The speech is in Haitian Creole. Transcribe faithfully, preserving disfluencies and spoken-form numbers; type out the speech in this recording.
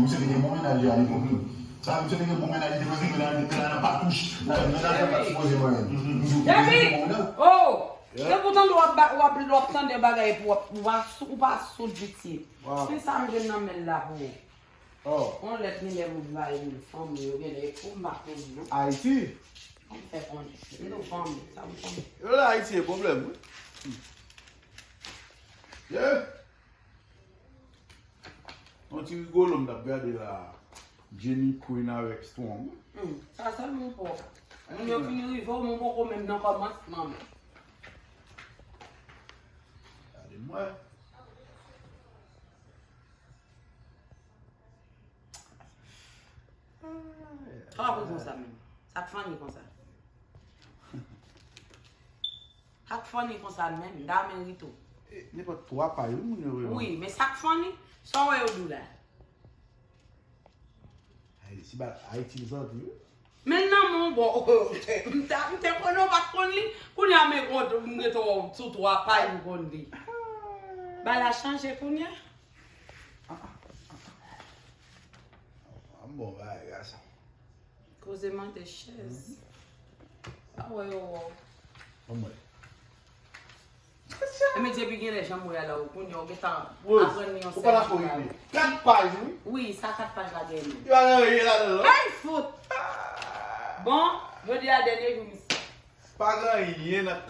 Misye te gen bon mennaj a lepòk wi. Sa misye te gen bon mennaj, li te prese mennaj, li te la nan patouch, nan mennaj la pa sipoze mwen. Misye te gen bon mennaj. Oh! Se pou tande w ap ba- w ap w ap tande bagay epi w ap ou pa sou- ou pa sou piti. Wow. Se sa m jwenn nan men l la pou ou. Oh. On lèt ni lè moun bay moun fanm yo gen lè pou m pa konn non. Ayiti. Ou fè konnen. M nou fanmi, sa m fanmi. Yo la Ayiti e pwoblèm wi. Yeah. Yon ti rigolo m t ap gade la. Jenny Queen avèk Strong. Hmm, sa sèl moun pò. Moun yo fin rive w, moun poko menm nan kòmansman. Gade mwen. Sa w ap ri konsa menm? Sa k funny konsa? Sa k funny konsa menm? Dame ri tou. E, nenpòt twa paj wi moun yo rele. Wi, men sa k funny, sa w wè yo di w la? Ayiti, si ba Ayiti m sòti wi. Men nan men w bon, m te, m te konnen w pa t konn li. Kounye a men kont m rete w sou twa paj m konn li. Bagay la chanje kounye a. Ah, ah, ah, ah. Ah, bon, bagay gason. Koze mande chèz. Pa wè yo wè w. Anmwey. Emen depi genlè jan mwen ala ou kounye a ou gentan Rose, aprann li yon ou pa sèl dakò bagay. Ide. Kat paj wi. Wi, sa kat paj la gen. Yo ala reye ladan non. Ay fout. Bon, jodi a dènye jou misye. Pa gen anyen nan